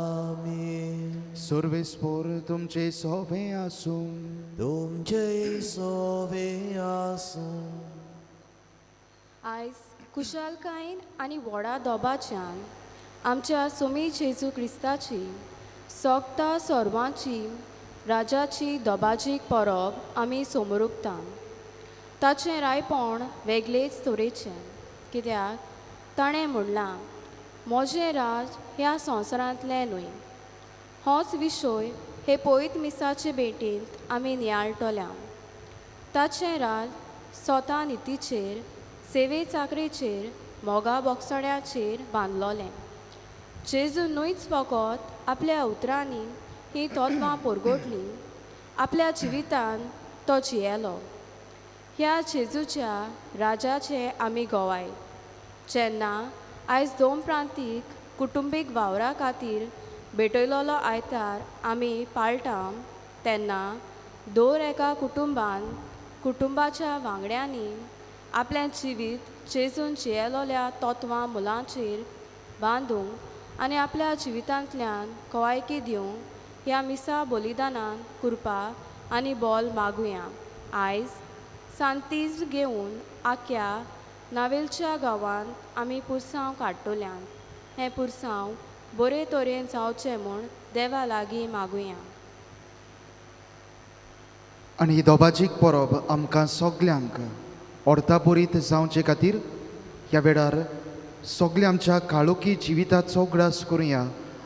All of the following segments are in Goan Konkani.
आमेन. सर्वेस्पोर तुमचे सोवे आसूं. तुमचे सोवे आसूं. आयज कुशालकायेन आनी व्हडा दोबाच्यान आमच्या सोमी जेजू क्रिस्ताची सोगता सर्वांची राजाची दोबाजीक परब आमी समोरुगता. ताचें रायपण वेगळेच तरेचें, कित्याक ताणें म्हणलां, म्हजें राज ह्या संवसारांतलें न्हय. होच विशय हे पवित्र मिसाचे भेटींत आमी नियाळटल्या. ताचें राज स्वता नितीचेर, सेवे चाकरेचेर, मोगा बोगसण्याचेर बांदलोलें. जेजू न्हयच फकत आपल्या उतरांनी हीं तत्वां परगटलीं, आपल्या जिवितान तो जियेलो. ह्या जेजूच्या राजाचे आमी गोवाय. जेन्ना आयज दोन प्रांतीक कुटुंबीक वावरा खातीर भेटयलोलो आयतार आमी पाळटा, तेन्ना दर एका कुटुंबान कुटुंबाच्या वांगड्यांनी आपलें जिवीत जेजून जियेलोल्या तत्वां मुलांचेर बांदूंक आनी आपल्या जिवितांतल्यान कवायकी दिवंक ह्या मिसा बलिदानान कृपा आनी बोल मागुया. आयज सांतीज घेवन आख्या नावेलच्या गांवांत आमी पुरसांव काडटल्यान. हें पुरसांव बरे तरेन जावचें म्हूण देवा लागीं मागुया. आनी ही दोबाजीक परब आमकां सगल्यांक अर्थापुरीत जावचे खातीर ह्या वेळार सगल्या आमच्या काळोखी जिविताचो उगडास करुया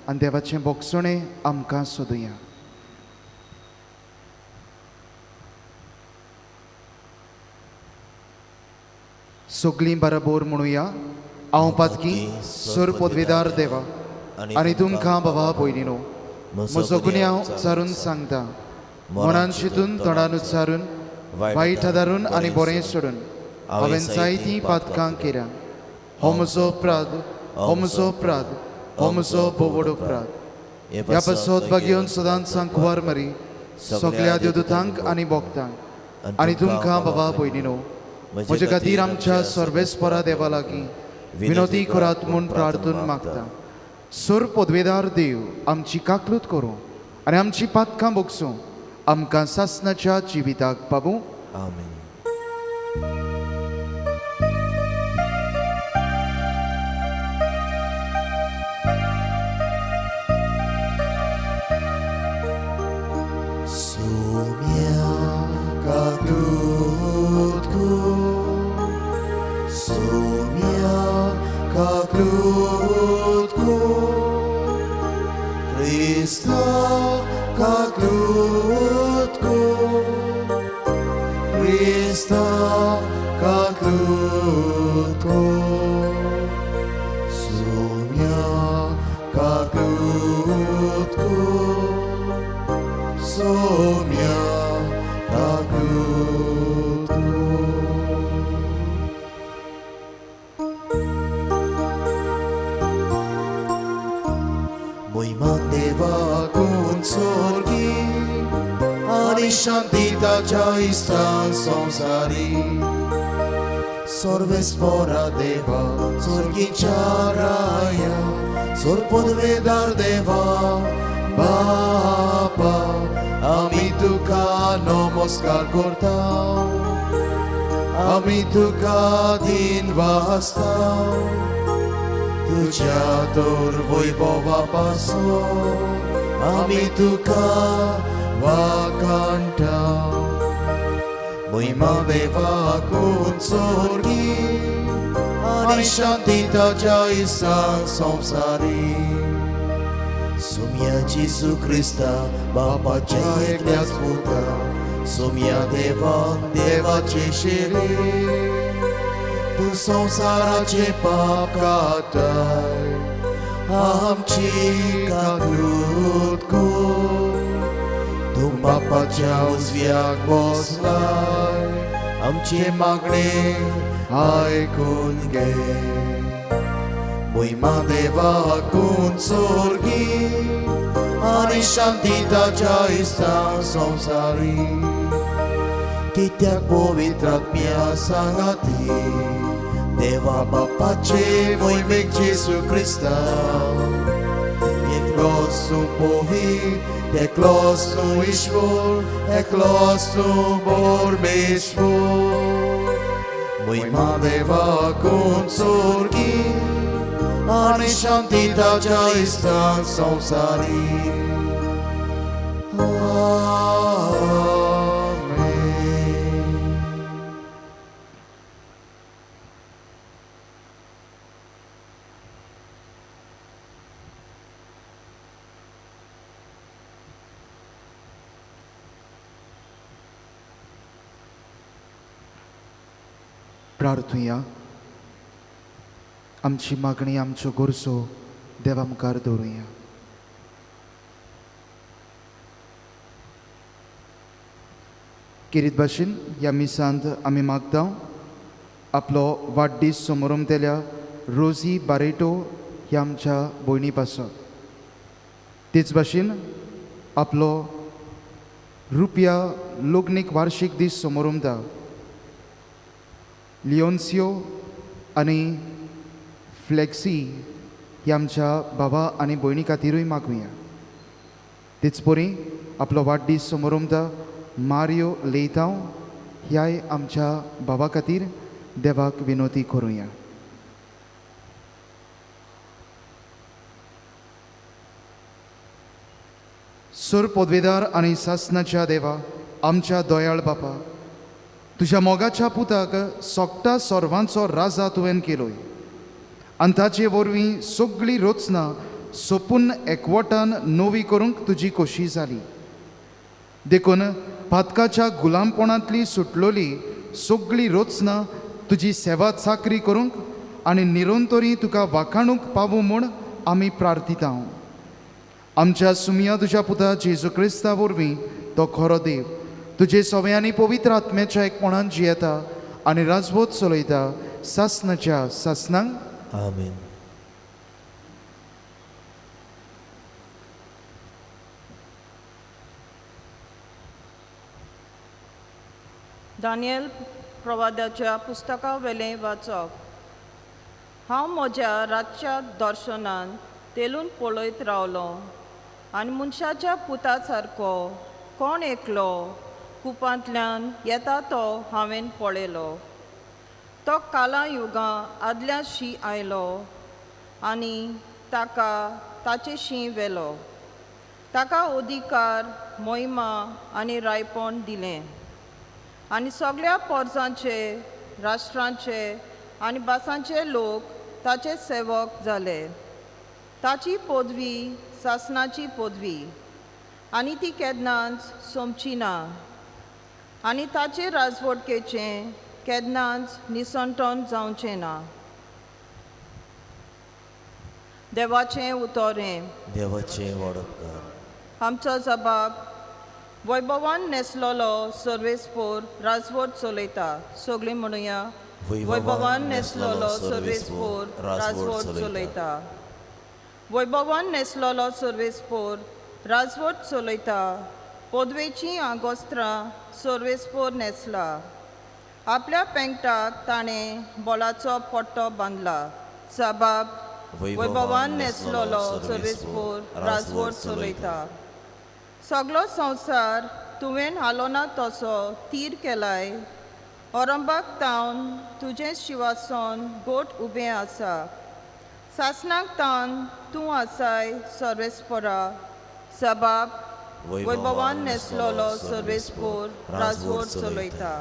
आनी देवाचें बोगसणें आमकां सोदुया. सगलीं बराबर म्हणुया, हांव पातकी सर पदवेदार देवा आनी तुमकां बाबा पयलीं न्हू म्हजो गुन्यांव उच्चारून सांगता. मनान चिंतून, तोंडान उच्चारून, वायट आदारून आनी बरें सोडून हांवें जायतीं पातकां केल्या. हो म्हजो अपराध, हो म्हजो अपराध, हो म्हजो भोव अपराध. ह्या पासत बागेवन सदांच सांकवार मरी सगल्या देवदूतांक आनी भक्तांक आनी तुमकां बाबा पयलीं न्हू म्हजे खातीर आमच्या सर्वेस्परा देवा लागीं विनोदी करात म्हूण प्रार्थून मागता. सर पदवेदार देव आमची काकलूत करूं आनी आमची पातकां भोगसूं, आमकां सासणाच्या जिविताक पावूं. आमेन. Sorvespora deva, sorgicharaya, sorpodvedar deva, Bapa, ami tuka namaskar korta, ami tuka din vasta, tuja tor vaibhava paso, ami tuka vakanta. महिमा देवाकून सोर्गी आनी शांती ताच्या इसान संवसारी. सोम्या जेजू क्रिस्ता बापाच्या एकल्याच पुता, सोम्या देवा देवाचे शेरे, तूं संवसाराचे पाप काडटाय, आमची काकूत कर. तूं बापाच्या उजव्याक बसलाय, आमचे मागणे आयकून घे. महिमा देवाकून सोर्गी आनी शांती ताच्या इस्ता संवसारी. कित्याक पवित्र आत्म्या सांगाती देवा बापाचे मोहिमेक जेजू क्रिस्ता, एकलोच तूं पवित्र, एकलोच तूं ईश्वर, एकलोच तूं परमेश्वर. मोहिमा देवाकून स्वर्गी आनी शांती ताच्या इश्टान संवसारी. आमेन. प्रार्थुया. आमची मागणी, आमच्यो गरजो देवा मुखार दवरुया. किरीत भाशेन ह्या मिसांत आमी मागता आपलो वाडदीस समोरमतेल्या रोजी बारेटो ह्या आमच्या भयणी पासत, तेच भाशेन आपलो रुपया लग्नीक वार्शीक दीस समोरमता लियोन्सियो आनी फ्लेक्सी ही आमच्या बाबा आनी भयणी खातीरूय मागुया. तेच परी आपलो वाडदीस समोरमता मारियो लेतांव ह्याय आमच्या बाबा खातीर देवाक विनोती करुया. सुर पदवेदार आनी सासनाच्या देवा, आमच्या दयाळ बापा, तुज्या मोगाच्या पुताक सोगटा सर्वांचो राजा तुवें केलोय आनी ताचे वरवीं सगळी रचना सोपून एकवटान नवी करूंक तुजी खोशी जाली. देखून पातकाच्या गुलामपणांतली सुटलोली सगळी रचना तुजी सेवा चाकरी करूंक आनी निरंतरी तुका वाखाणूंक पावूं म्हूण आमी प्रार्थिता. आमच्या सुमया तुज्या पुता जेजू क्रिस्ता वरवीं तो खरो देव तुजे सवयांनी पवित्र आत्म्याच्या एकपणान जियेता आनी राजवत चलयता सासनाच्या सासनांक. आमेन. दानियल प्रवादाच्या पुस्तका वेलें वाचप. हांव म्हज्या रातच्या दर्शनान तेलून पळयत रावलो आनी मनशाच्या पुता सारको कोण एकलो कुपांतल्यान येता तो हांवें पळयलो. तो कालां युगां आदल्या शी आयलो आनी ताका ताचे शी व्हेलो. ताका अधिकार, मोहिमा आनी रायपण दिलें आनी सगळ्या पोरसांचे, राष्ट्रांचे आनी भासांचे लोक ताचे सेवक जाले. ताची पदवी सासनाची पदवी आनी ती केन्नाच सोंपची ना आनी ताचे राजवटकेचें केन्नाच निसंटन जावचें ना. देवाचें उतर हें. देवाचें वाडपकार. आमचो जबाब वैभवान नेसलोलो सर्वेस्पोर राजवट चलयता. सगळीं म्हणुया, वैभवान नेसलोलो सर्वेस्पोर राजवट चलयता. वैभवान नेसलोलो सर्वेस्पोर राजवट चलयता. पदवेचीं आंगोस्त्रां सर्वेस्पोर नेसला. आपल्या पेंगटाक ताणें बोलाचो पट्टो बांदला. जबाब वैभवान नेसलोलो सर्वेस्पोर राजवट चलयता. सगलो संवसार तुवें हालोना तसो तीर केलाय. औरंबाक तावन तुजें शिवासन गोट उबें आसा. सासनाक तावन तूं आसाय सर्वेस्पोरा. जबाब वैभवान नेसलोलो सर्वेस्पोर राजवट चलयता.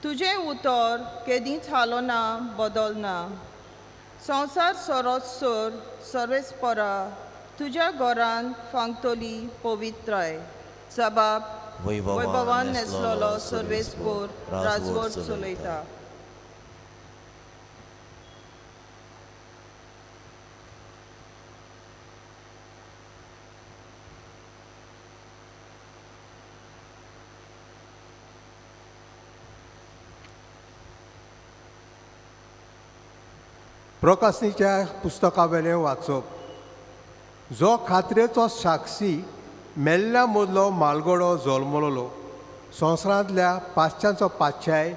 तुजें उतर केदींच हालोना बदलना. संवसार सरोसर सर्वेस्पोरा तुज्या घरान फांगतली पवित्राय. जबाब वैभवान नेसलोलो सर्वेस्पोर राजवट चलयता. प्रकाशनीच्या पुस्तका वेलें वाचप. जो खात्रेचो साक्षी मेल्ल्या मदलो मालगडो जल्मलोलो, संवसारांतल्या पांचशांचो पातशाय,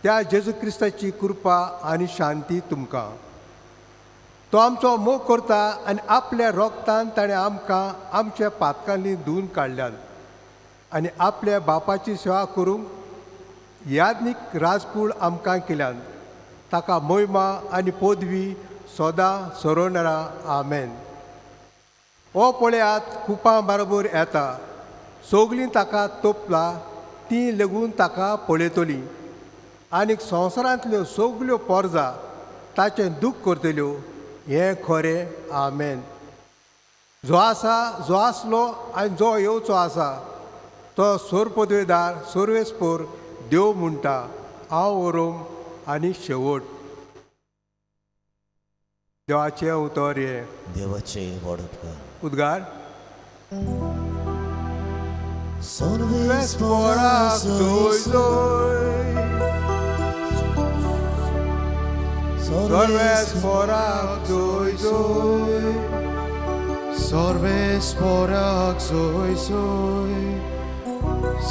त्या जेजू क्रिस्ताची कृपा आनी शांती तुमकां. तो आमचो मोग करता आनी आपल्या रोगतान ताणें आमकां आमच्या पातकांनी धुवन काडल्यान आनी आपल्या बापाची सेवा करूंक याज्ञीक राजकूळ आमकां केल्यान. ताका मोहिमा आनी पदवी सदां सरोनरा. आमेन. ओ पळयात, कुपां बरोबर येता, सगलीं ताका तोपला, तीं लेगून ताका पळयतलीं आनी संवसारांतल्यो सगल्यो पोरजा ताचें दूख करतल्यो. हें खरें. आमेन. जो आसा, जो आसलो आनी जो येवचो आसा तो सोरपदवेदार सोर्वेस्पोर देव म्हणटा, हांव ओरोम आनी शेवट. देवाचें उतर हें. देवाचें व्हड उपकार. उद्गार. सर्वेस्पोराक जोय जोय, सर्वेस्पोराक जोय जोय, सर्वेस्पोराक जोय जोय,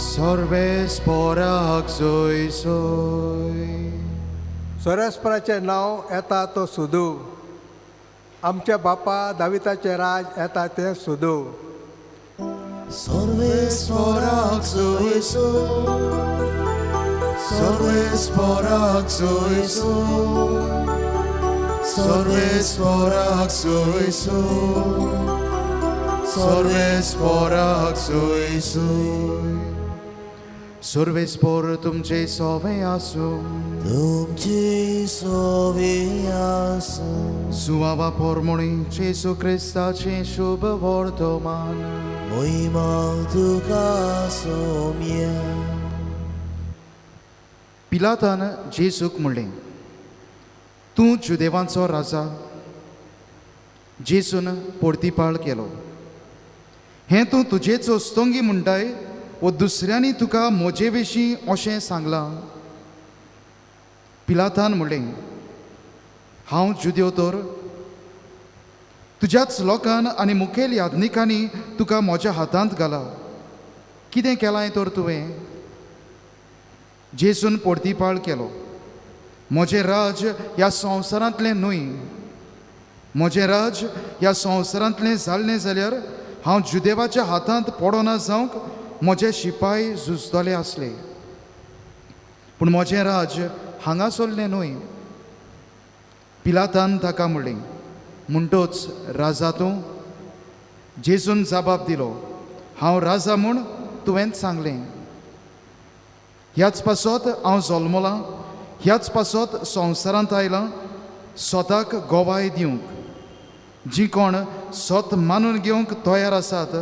सर्वेस्पोराक जोय जोय. सर्वेस्पराचें नांव येता तो सोदू, आमच्या बापा दाविताचें राज येता तें सोदू. सर्वेस्पोराक जोय जोय, सर्वेस्पोराक जोय जोय, सर्वेस्पोराक जोय जोय, सर्वेस्पोराक जोय जोय. सर्वेस्पोर तुमचे सोवे आसूं, तुमचे सोवे आसूं. सुवावा पोरमोणी जेजू क्रिस्ताचें शुभ वर्तमान. मोहिमा तुका सोम्या. पिलातान जेजूक म्हणलें, तूं जुदेवांचो राजा. जेजून पोर्तिपाळ केलो, हें तूं तुजेच ओस्तोंगी म्हणटाय वो दुसऱ्यांनी तुका म्हजे विशीं अशें सांगलां? पिलातान म्हणलें, हांव जुदेव तर? तुज्याच लोकान आनी मुखेल याज्ञिकांनी तुका म्हज्या हातांत घाला. कितें केलां तर तुवें? जेजून पोर्तिपाळ केलो, म्हजें राज ह्या संवसारांतलें न्हय. म्हजें राज ह्या संवसारांतलें जाल्लें जाल्यार हांव जुदेवाच्या हातांत पडना जावंक म्हजे शिपाय झुजतले आसले, पूण म्हजें राज हांगासरलें न्हय. पिलातान ताका म्हणलें, म्हणटोच राजा तूं? जेजून जाबाब दिलो, हांव राजा म्हूण तुवेंच सांगलें. ह्याच पासत हांव जल्मलां, ह्याच पासत संवसारांत आयलां, स्वताक गोवाय दिवंक. जीं कोण सत मानून घेवंक तयार आसात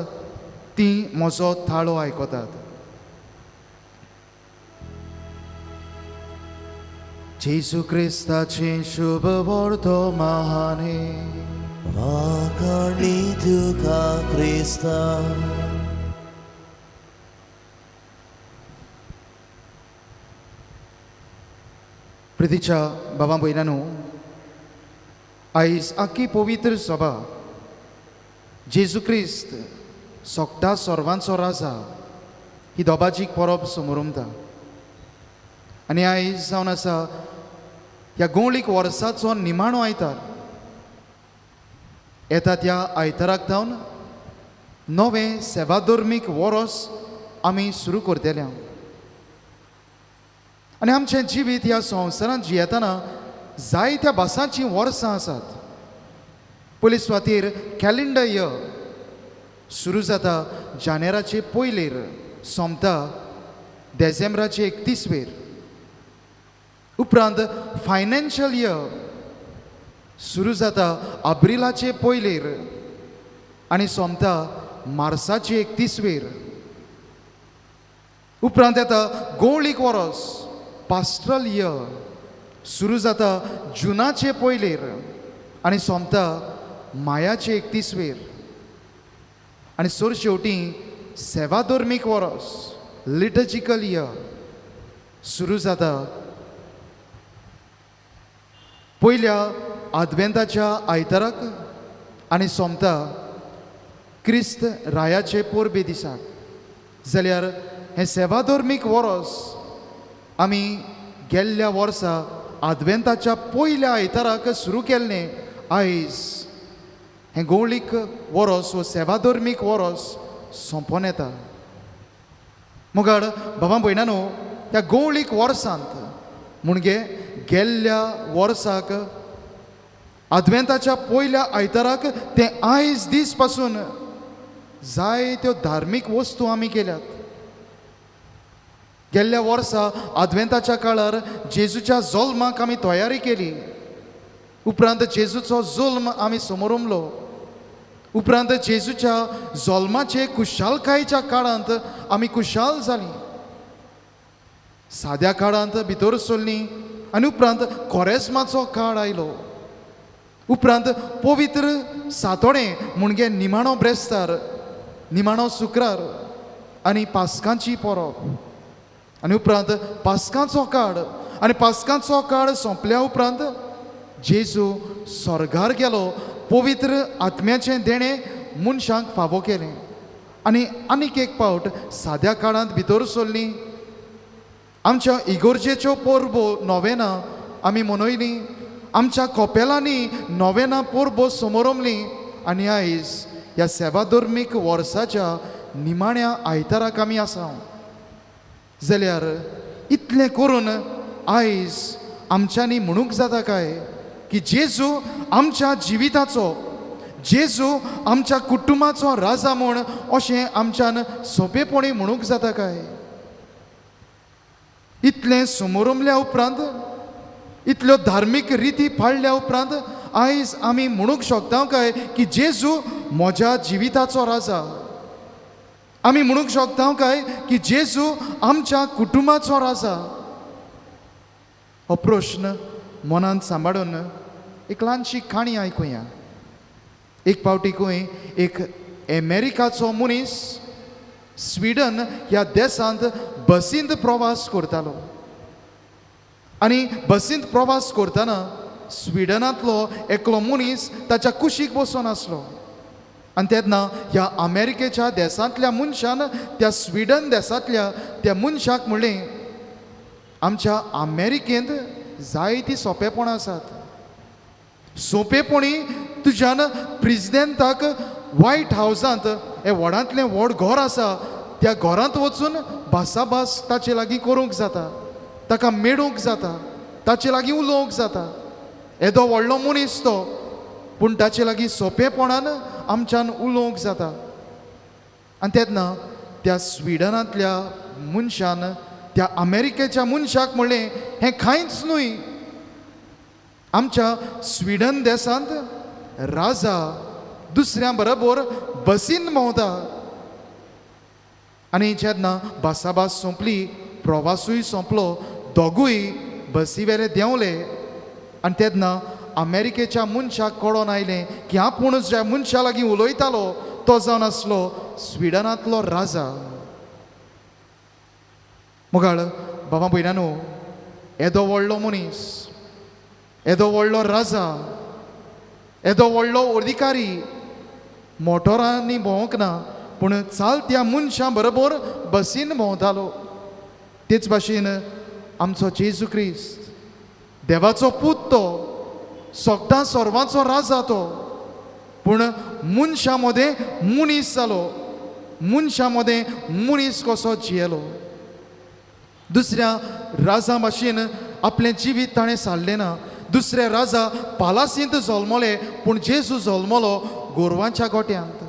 तीं म्हजो थाळो आयकतात. जेजू क्रिस्ताचें शुभ वर्तमान. वाखाणली तुका क्रिस्ता. प्रितीच्या बाबा भयणांनो, आयज आखी पवित्र सभा जेजू क्रिस्त सोगटा सर्वांचो राजा ही दोबाजीक परब समोरमता. आनी आयज जावन आसा ह्या गोंवळीक वर्साचो निमाणो आयतार. येता त्या आयताराक जावन नवें सेवाधर्मीक वरोस आमी सुरू करतले. आनी आमचें जिवीत ह्या संवसारांत जियेतना जायत्या भासांचीं वर्सां आसात. पयले सुवातेर कॅलेंडर इयर सुरू जाता जानेराचे पयलेर, सोंपता डिसेंबराचे 31 वेर. उपरांत फायनान्शियल इयर सुरू जाता एप्रिलाचे पयलेर आनी सोंपता मार्साचे 31 वेर. उपरांत येता गोंवळीक वरोस पास्ट्रल इयर सुरू जाता जुनाचे पयलेर आनी सोंपता मायाचे 31 वेर. आनी सोर शेवटी सेवाधर्मीक वरोस लिटर्जिकल इयर सुरू जाता पयल्या आदवेंताच्या आयताराक आनी सोंपता क्रिस्त रायाचे परबे दिसाक. जाल्यार हें सेवाधर्मीक वरोस आमी गेल्ल्या वर्सा आदवेंताच्या पयल्या आयताराक सुरू केल्लें आयज हें गवळीक वरोस वो सेवाधर्मीक वरोस सोंपोन येता. मुगाड बाबा भयणानो, ह्या गवळीक वर्सांत म्हणजे गेल्ल्या वर्साक आदवेंताच्या पयल्या आयताराक तें आयज दीस पासून जायत्यो धार्मीक वस्तू आमी केल्यात. गेल्ल्या वर्सा आदवेंताच्या काळार जेजूच्या जल्माक आमी तयारी केली. उपरांत जेजूचो जल्म आमी समोरमलो. उपरांत जेजूच्या जल्माचे खुशालकायेच्या काळांत आमी खुशाल जालीं. साद्या काळांत भितर सरलीं आनी उपरांत कोरेस्माचो काळ आयलो. उपरांत पवित्र सातोडें म्हणजे निमाणो ब्रेस्तार, निमाणो शुक्रार आनी पास्कांची परब आनी उपरांत पास्कांचो काळ आनी पास्कांचो काळ सोंपल्या उपरांत जेजू स्वर्गार गेलो. पवित्र आत्म्याचें देणें मनशांक फावो केलें आनी आनीक एक पावट साद्या काळांत भितर सरलीं. आमच्या इगोर्जेच्यो परबो नोवेनां आमी मनयलीं. आमच्या कोपेलांनी नोवेनां परबो समोरमलीं आनी आयज ह्या सेवाधर्मीक वर्साच्या निमाण्या आयताराक आमी आसा. जाल्यार इतलें करून आयज आमच्यांनी म्हणूंक जाता काय की जेजू आमच्या जिविताचो, जेजू आमच्या कुटुंबाचो राजा म्हूण अशें आमच्यान सोंपेपणी म्हणूंक जाता काय? इतलें समोरमल्या उपरांत, इतल्यो धार्मीक रिती पाळल्या उपरांत आयज आमी म्हणूंक शकता काय की जेजू म्हज्या जिविताचो राजा? आमी म्हणूंक शकता काय की जेजू आमच्या कुटुंबाचो राजा? हो प्रश्न मनांत सांबाळून एक ल्हानशी काणी आयकुया. एक पावटी खंय एक अमेरिकाचो मनीस स्विडन ह्या देशांत बसींत प्रवास करतालो आनी बसींत प्रवास करतना स्विडनांतलो एकलो मनीस ताच्या कुशीक बसून आसलो आनी तेन्ना ह्या अमेरिकेच्या देशांतल्या मनशान त्या स्विडन देशांतल्या त्या मनशाक म्हणलें, आमच्या अमेरिकेंत जायतीं सोंपेपणां आसात. सोंपेपणी तुज्यान प्रेजिडेंटाक व्हायट हावजांत हें व्हडांतलें व्हड घर आसा त्या घरांत वचून भासाभास ताचे लागीं करूंक जाता, ताका मेळूंक जाता, ताचे लागीं उलोवंक जाता. येदो व्हडलो मनीस तो, पूण ताचे लागीं सोंपेपणान आमच्यान उलोवंक जाता. आनी तेन्ना त्या स्विडनांतल्या मनशान त्या अमेरिकेच्या मनशाक म्हणलें, हें कांयच न्हय, आमच्या स्विडन देशांत राजा दुसऱ्या बरोबर बसीन भोंवता. आनी जेन्ना भासाभास सोंपली, प्रवासूय सोंपलो, दोगूय बसी वेले देंवले आनी तेन्ना अमेरिकेच्या मनशाक कळोन आयलें की आपूण ज्या मनशा लागीं उलयतालो तो जावन आसलो स्विडनांतलो राजा. मुगाळ बाबा भयणानो, येदो व्हडलो मनीस, येदो व्हडलो राजा, येदो व्हडलो अधिकारी मोटोरांनी भोंवंक ना, पूण चालत्या मनशां बरोबर बसीन भोंवतालो. तेच भाशेन आमचो जेजू क्रिस्त देवाचो पूत, तो सगटां सर्वांचो राजा तो, पूण मनशां मदें मनीस जालो, मनशां मदें मनीस कसो जियेलो. दुसऱ्या राजा भाशेन आपलें जिवीत ताणें सारलें ना. दुसरे राजा पालासींत जल्मले, पूण जेजू जल्मलो गोरवांच्या गोट्यांत.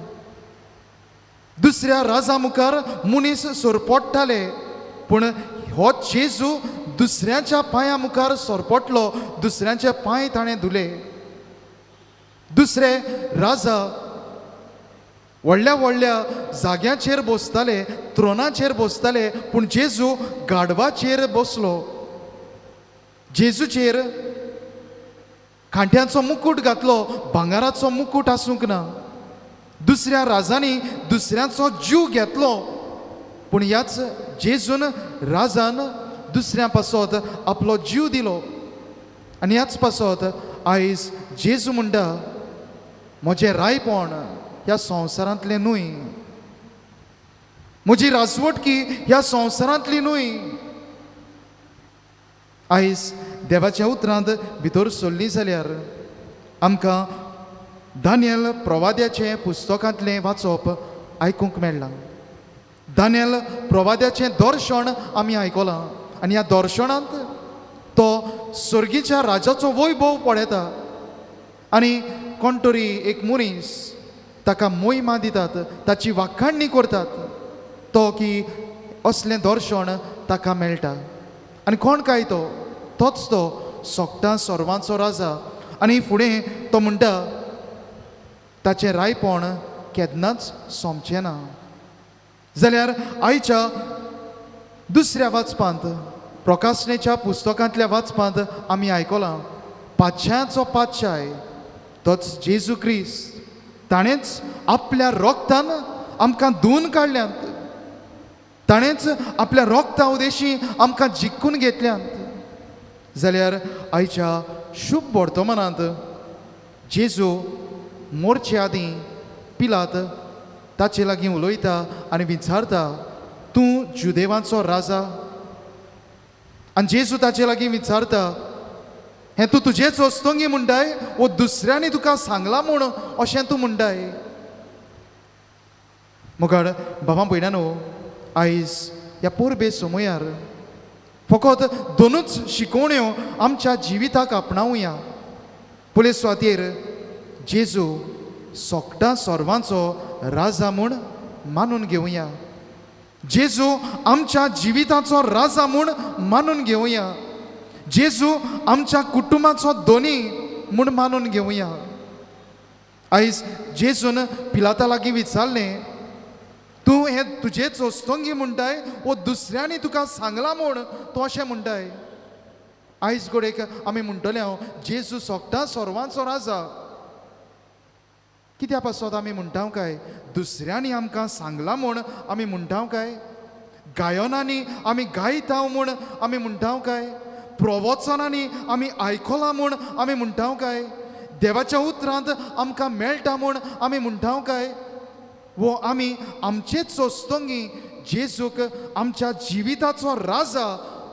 दुसऱ्या राजा मुखार मनीस सरपडटाले, पूण हो जेजू दुसऱ्यांच्या पांया मुखार सरपटलो, दुसऱ्यांचे पांय ताणें धुले. दुसरे राजा व्हडल्या व्हडल्या जाग्यांचेर बसताले, त्रोनाचेर बसताले, पूण जेजू गाडवाचेर बसलो. जेजूचेर कांट्यांचो मुकूट घातलो, भांगराचो मुकूट आसूंक ना. दुसऱ्या राजांनी दुसऱ्यांचो जीव घेतलो, पूण ह्याच जेजून राजान दुसऱ्या पासत आपलो जीव दिलो. आनी ह्याच पासत आयज जेजू म्हणटा, म्हजें रायपण ह्या संवसारांतलें न्हय, म्हजी राजवटकी ह्या संवसारांतली न्हय. आयज देवाच्या उतरांत भितर सरली जाल्यार आमकां दानियल प्रवाद्याचें पुस्तकांतलें वाचप आयकूंक मेळ्ळां. दानियल प्रवाद्याचें दर्शन आमी आयकलां आनी ह्या दर्शनांत तो सर्गीच्या राजाचो वैभव पळयता आनी कोण तरी एक मनीस ताका मोहिमा दितात, ताची वाखाणणी करतात, तो की असलें दर्शन ताका मेळटा. आनी कोण काय तो? तोच तो सोगटां सर्वांचो राजा. आनी फुडें तो म्हणटा ताचें रायपण केन्नाच सोंपचें ना. जाल्यार आयच्या दुसऱ्या वाचपांत, प्रकाशनेच्या पुस्तकांतल्या वाचपांत आमी आयकलां पातशाचो पातशाय तोच जेजू क्रिस्त, ताणेंच आपल्या रोगतान आमकां धुवन काडल्यांत, ताणेंच आपल्या रोगता उदेशी आमकां जिखून घेतल्यांत. जाल्यार आयच्या शुभ वर्तमानांत जेजू मोरचे आदीं पिलात ताचे लागीं उलयता आनी विचारता, तूं जुदेवांचो राजा? आनी जेजू ताचे लागीं विचारता, हें तूं तुजेच वस्तोंगी म्हणटाय वो दुसऱ्यांनी तुका सांगलां म्हूण अशें तूं म्हणटाय? मुखार बाबा भयणानो, आयज ह्या परबे समयार फकत दोनूच शिकोवण्यो आमच्या जिविताक आपणावया. पयले सुवातेर जेजू सोगटां सर्वांचो राजा म्हूण मानून घेवया. जेजू आमच्या जिविताचो राजा म्हूण मानून घेवया. जेजू आमच्या कुटुंबाचो धनी म्हूण मानून घेवया. आयज जेजून पिलाता लागीं विचारलें, तूं हें तुजेच वस्तोंगी म्हणटाय वो दुसऱ्यांनी तुका सांगलां म्हूण तूं अशें म्हणटाय? आयज घडयेक आमी म्हणटले हांव जेजू सोगटां सर्वांचो राजा. कित्या पासत आमी म्हणटा काय? दुसऱ्यांनी आमकां सांगलां म्हूण आमी म्हणटा काय? गायनांनी आमी गायता म्हूण आमी म्हणटा काय? प्रवचनांनी आमी आयकलां म्हूण आमी म्हणटा काय? देवाच्या उतरांत आमकां मेळटा म्हूण आमी म्हणटा काय? वो आमी आमचेच वस्तोंगी जेजूक आमच्या जिविताचो राजा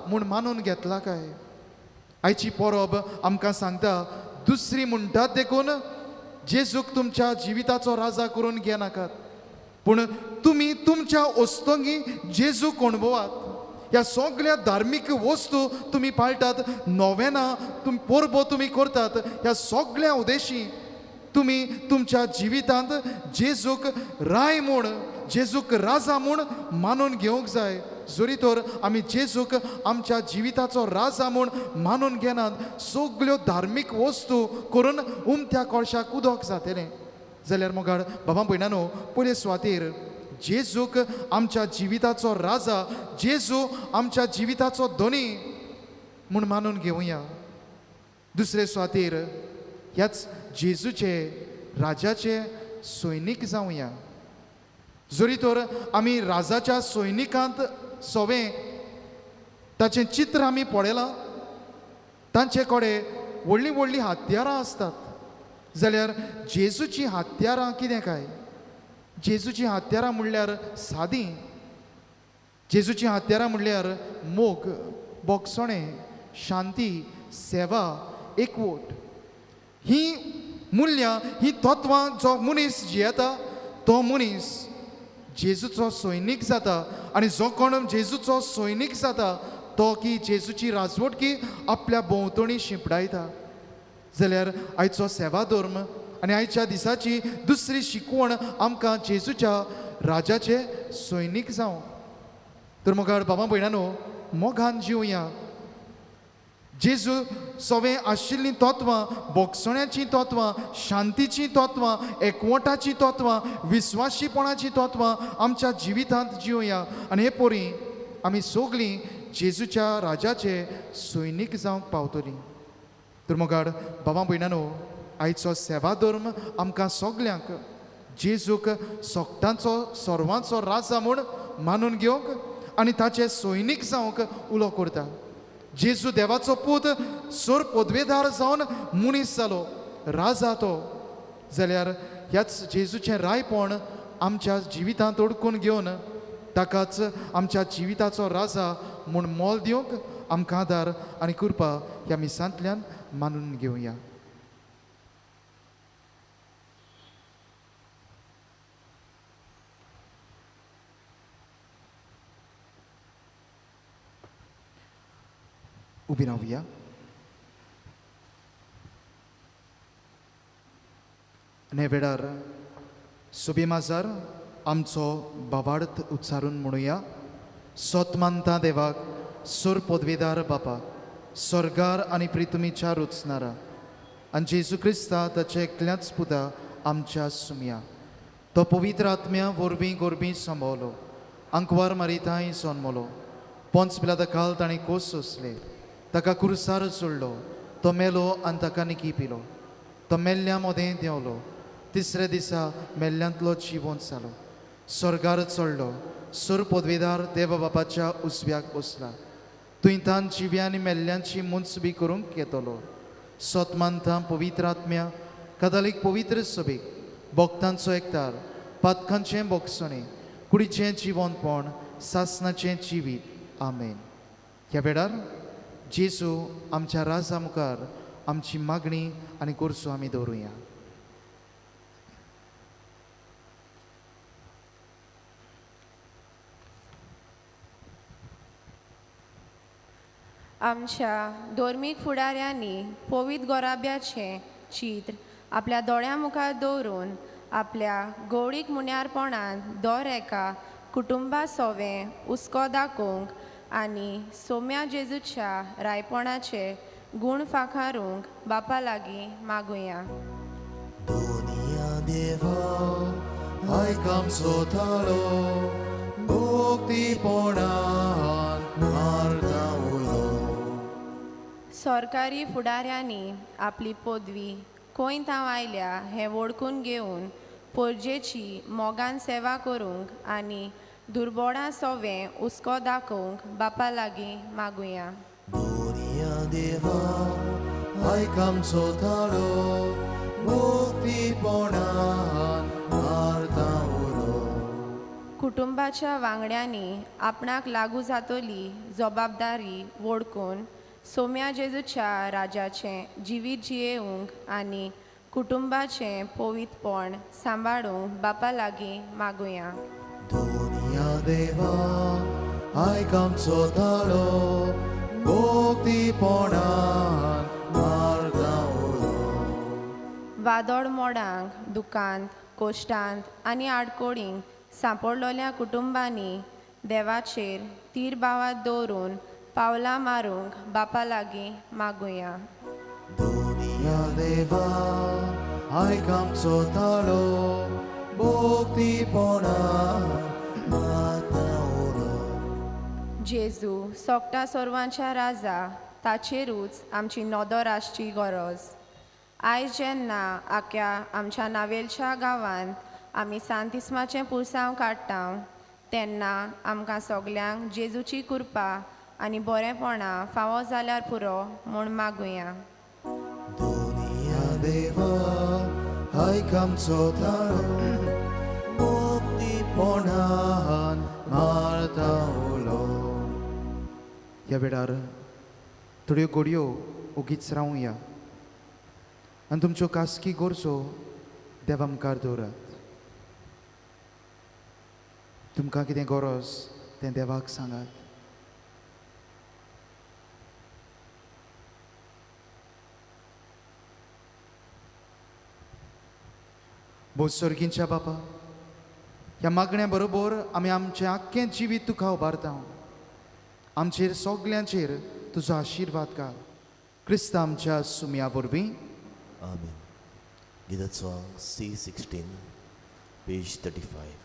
म्हूण मानून घेतला काय? आयची परब आमकां सांगता दुसरी म्हणटात देखून जेजूक तुमच्या जिविताचो राजा करून घेनाकात, पूण तुमी तुमच्या वस्तोंगी जेजूक अणभवात. ह्या सगळ्या धार्मीक वस्तू तुमी पाळटात, नोवेनां तुमी परबो तुमी करतात, ह्या सगळ्या उद्देशी तुमी तुमच्या जिवितांत जेजूक राय म्हूण, जेजूक राजा म्हूण मानून घेवंक जाय. जरी तर आमी जेजूक आमच्या जिविताचो राजा म्हूण मानून घेनात, सगल्यो धार्मीक वस्तू करून उमथ्या कोळशाक उदक जातलें. जाल्यार मोगाळ बाबा भयणानो, पयले सुवातेर जेजूक आमच्या जिविताचो राजा, जेजू आमच्या जिविताचो धनी म्हूण मानून घेवया. दुसरे सुवातेर ह्याच जेजूचे राजाचे सैनीक जावया. जरी तर आमी राजाच्या सैनिकांत सोवें ताचें चित्र आमी पळयलां, तांचे कडेन व्हडलीं व्हडलीं हत्यारां आसतात. जाल्यार जेजूचीं हत्यारां कितें काय? जेजूचीं हत्यारां म्हणल्यार सादीं. जेजूचीं हत्यारां म्हणल्यार मोग, बोगसणें, शांती, सेवा, एकवट. ही मुल्यां, ही तत्वां जो मनीस जियेता तो मनीस जेजूचो सैनीक जाता. आनी जो कोण जेजूचो सैनीक जाता तो की जेजूची राजवटकी आपल्या भोंवतणी शिंपडायता. जाल्यार आयचो सेवा धर्म आनी आयच्या दिसाची दुसरी शिकवण आमकां जेजूच्या राजाचे सैनीक जावंक. तर मुखार बाबा भयणानो, मोगान जिवया. जेजू सवें आशिल्लीं तत्वां, बोगसण्याचीं तत्वां, शांतीचीं तत्वां, एकवटाचीं तत्वां, विस्वाशीपणाचीं तत्वां आमच्या जिवितांत जिवया. आनी हे परी आमी सगळीं जेजूच्या राजाचे सैनीक जावंक पावतलीं. तर मुखार बाबा भयणानो, आयचो सेवा धर्म आमकां सगल्यांक जेजूक सोगटांचो सर्वांचो राजा म्हूण मानून घेवंक आनी ताचे सैनीक जावंक उलो करता. जेजू देवाचो पूत सोर पदवेदार जावन मनीस जालो, राजा तो. जाल्यार ह्याच जेजूचें रायपण आमच्या जिवितांत अडकून घेवन ताकाच आमच्या जिविताचो राजा म्हूण मोल दिवंक आमकां आदार आनी कृपा ह्या मिसांतल्यान मानून घेवया. उबी रावया. आनी वेळार सुबी माजार आमचो बाबार्थ उच्चारून म्हणुया. सोत मानता देवाक, सोर पदवेदार बापाक, स्वर्गार आनी प्रितमीच्या रुचनारा आनी जेजू क्रिस्ता ताचे एकल्याच पुता आमच्या सुमया, तो पवित्र आत्म्या वरवीं गोरबी संभवलो, आंकवार मारिताय सोनमलो, पोंच पिलाता काल ताणें कोस सोंसले, ताका कुर्सार सोडलो, तो मेलो आनी ताका निकी पिलो, तो मेल्ल्या मोदें देंवलो, तिसऱ्या दिसा मेल्ल्यांतलो जिवंत जालो, स्वर्गार चडलो, सोर पदवेदार देवा बापाच्या उजव्याक बसला, तुंय तान जिव्या आनी मेल्ल्यांची मुंचबी करूंक येतलो. सोत मानता पवित्र आत्म्या कदालीक पवित्र सभेक, भक्तांचो एकतार, पातकांचें बोगसणें, कुडीचें जिवंतपण, सासनाचें जिवीत. आमेन. ह्या वेळार जेजू आमच्या राजा मुखार आमची मागणी आनी गरजो आमी दवरुया. आमच्या धर्मीक फुडाऱ्यांनी पवित्र गोराब्याचें चित्र आपल्या दोळ्यां मुखार दवरून आपल्या गौडीक मुन्यारपणान दर एका कुटुंबा सोवें हुस्को दाखोवंक आनी सोम्या जेजूच्या रायपणाचे गूण फाखारूंक बापा लागीं मागुया. दोनिया देवा आयक आमचो ताळो, भक्तीपणान मारता उलो. सरकारी फुडाऱ्यांनी आपली पदवी खंय थाव आयल्या हें वळखून घेवन पोरजेची मोगान सेवा करूंक आनी दुर्बोडां सोवें हुस्को दाखोवंक बापा लागीं मागुया. दोनिया देवा आयक आमचो ताळो, भक्तीपणान मारता उलो. कुटुंबाच्या वांगड्यांनी आपणाक लागू जातली जबाबदारी वळखून सोम्या जेजूच्या राजाचें जिवीत जियेवंक आनी कुटुंबाचें पवित्रपण सांबाळूंक बापा लागीं मागुया. दोनिया देवा आयक आमचो ताळो, भक्तीपणान मारता उलो. वादोड मोडांक, दुकांत, कोश्टांत आनी आडकोळींक सांपडलोल्या कुटुंबांनी देवाचेर तीर भावात दवरून पावलां मारूंक बापा लागीं मागुया. दोनिया देवा आयक आमचो ताळो, भक्तीपणान मारता उलो. जेजू सोगटा सर्वांच्या राजा, ताचेरूच आमची नदर आसची गरज. आयज जेन्ना आख्या आमच्या नावेलच्या गांवांत आमी सांतिस्माचें पुरसांव काडटा तेन्ना आमकां सगल्यांक जेजूची कृपा आनी बरेंपणां फावो जाल्यार पुरो म्हूण मागुया. दोनिया देवा आयक आमचो ताळो, भक्तीपणान मारता उलो. ह्या वेळार थोड्यो घडयो ओगीच रावया आनी तुमच्यो खासगी गरजो देवा मुखार दवरात. तुमकां कितें गरज तें देवाक सांगात. भोव बापा, ह्या मागण्या बरोबर आमी आमचें आख्खें जिवीत तुका उबारता. आमचेर सगल्यांचेर तुजो आशिर्वाद घाल. क्रिस्त आमच्या सुमया वरवीं. आमेन. गिदाचो song C16 page 35.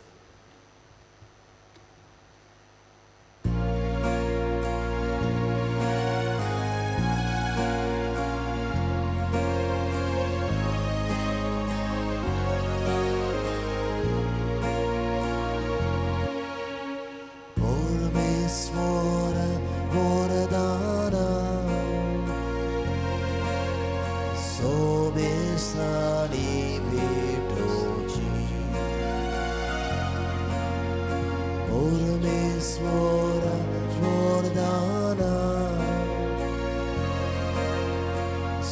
Sobestani petoci.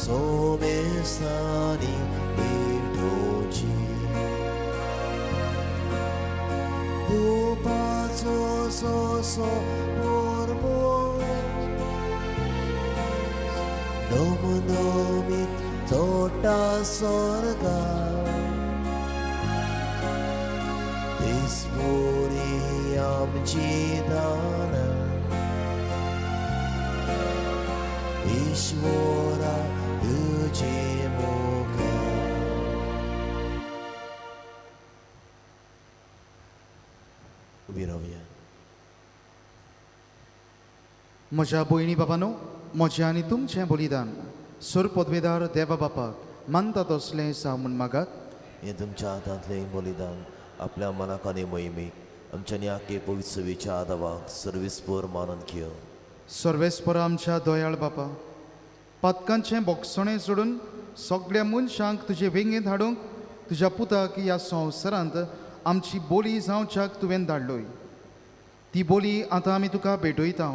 सोमेस्तानी भेटोवची धुपाचो सोसो परमळ दमदमीत चोडटा स्वर्गार दिसपुरी आमची दानां ईश्वरा तुजे मुखार. उबी रावया. म्हज्या भयणी बाबानो, म्हजें आनी तुमचें बलिदान सुर पदवेदार देवा बापाक मानता तसलें सा म्हूण मागात. हें तुमच्या हातांतलें बलिदान आपल्या मनाक आनी मोहिमेक आमच्या न्याके पवित्र सेवेच्या आदावाक सर्वेस्पर मानून घेवन. सर्वेस्पर आमच्या दयाळ बापा, पातकांचें बोगसणें सोडून सगळ्या मनशांक तुजे वेंगेंत हाडूंक तुज्या पुताक ह्या संवसारांत आमची बोली जावच्याक तुवें धाडलोय. ती बोली आतां आमी तुका भेटयता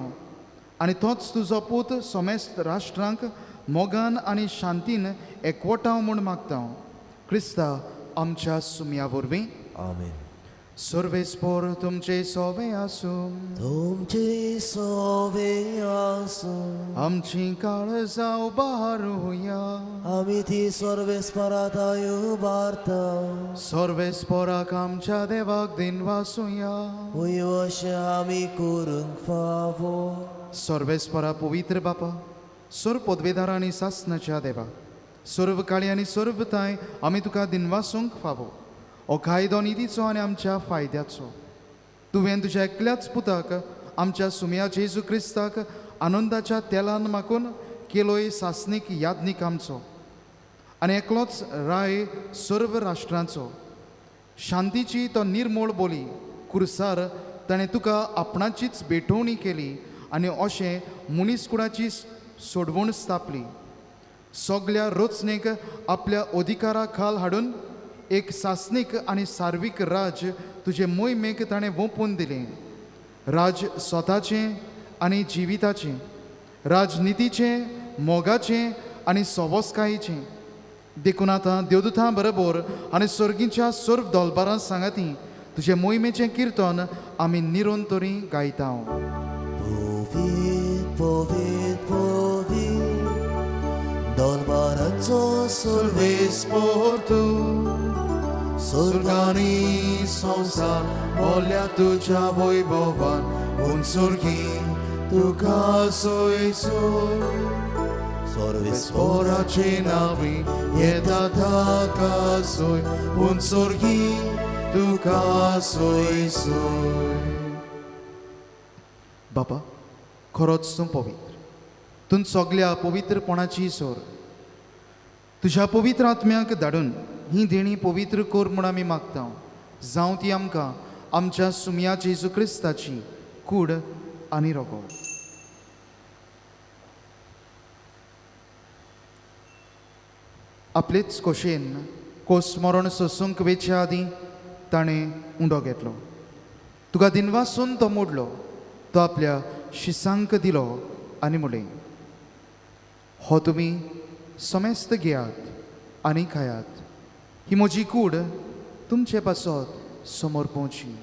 आनी तोच तुजो पूत समेस्त राष्ट्रांक मोगान आनी शांतीन एकवटाव म्हूण मागता. क्रिस्ता आमच्या सुमया वरवीं. आमेन. सर्वेस्पर तुमचे सोवे आसूं. तुमचे सोवे आसूं. आमची काळजां उबारुया. आमी ती सर्वेस्परात उबारता. सर्वेस्पराक आमच्या देवाक दिनवासुया. अशें आमी करूंक फावो. सर्वेस्परा पवित्र बापा, सर्व पदवेदार आनी सासनाच्या देवा, सर्व काळी आनी सर्व ताय आमी तुका दिनवासूंक फावो. हो कायदो नितीचो आनी आमच्या फायद्याचो. तुवें तुज्या एकल्याच पुताक आमच्या सुमया जेजू क्रिस्ताक आनंदाच्या तेलान माकून केलोय सासनीक यादनीक आमचो आनी एकलोच राय सर्व राष्ट्रांचो. शांतीची तो निर्मोळ बोली कुर्सार ताणें तुका आपणाचीच भेटवणी केली आनी अशें मनीसकुळाची सोडवण स्थापली. सगल्या रचणेक आपल्या अधिकारा खाल हाडून एक सासनीक आनी सार्वीक राज तुजे मोहिमेक ताणें वोंपून दिलें. राज स्वताचें आनी जिविताचें, राजनितीचें, मोगाचें आनी सवस्कायेचें. देखून आतां देवदूतां बरोबर आनी सर्गीच्या सर्व दोलबारां सांगाती तुजे मोहिमेचें किर्तन आमी निरंतरी गायता. पवित्र पवित्र पवित्र दोलबारांचो सर्वेस्पर तूं, स्वर्गानी संवसार बोल्या तुज्या वैभवान, पूण सुर्गी तुका सोय सोय. सर्वेस्पराचे नांवी येता ताका सोय, पूण सुर्गी तुका सोय सोय. बाबा, खरोच तूं पवित्र, तूं सगल्या पवित्रपणाची सोर. तुज्या पवित्र आत्म्याक धाडून ही देणी पवित्र कर म्हूण आमी मागता. जावं ती आमकां आमच्या सुमया जेजू क्रिस्ताची कूड आनी रगत. आपलेच खोशेन कोसमरण सोसूंक वेच्या आदीं ताणें उंडो घेतलो. तुका दिनवासून तो मोडलो, तो आपल्या शिसांक दिलो आनी म्हणलें, हो तुमी समेस्त घेयात आनी खायात, ही म्हजी कूड तुमचे पासत समोर पोवची.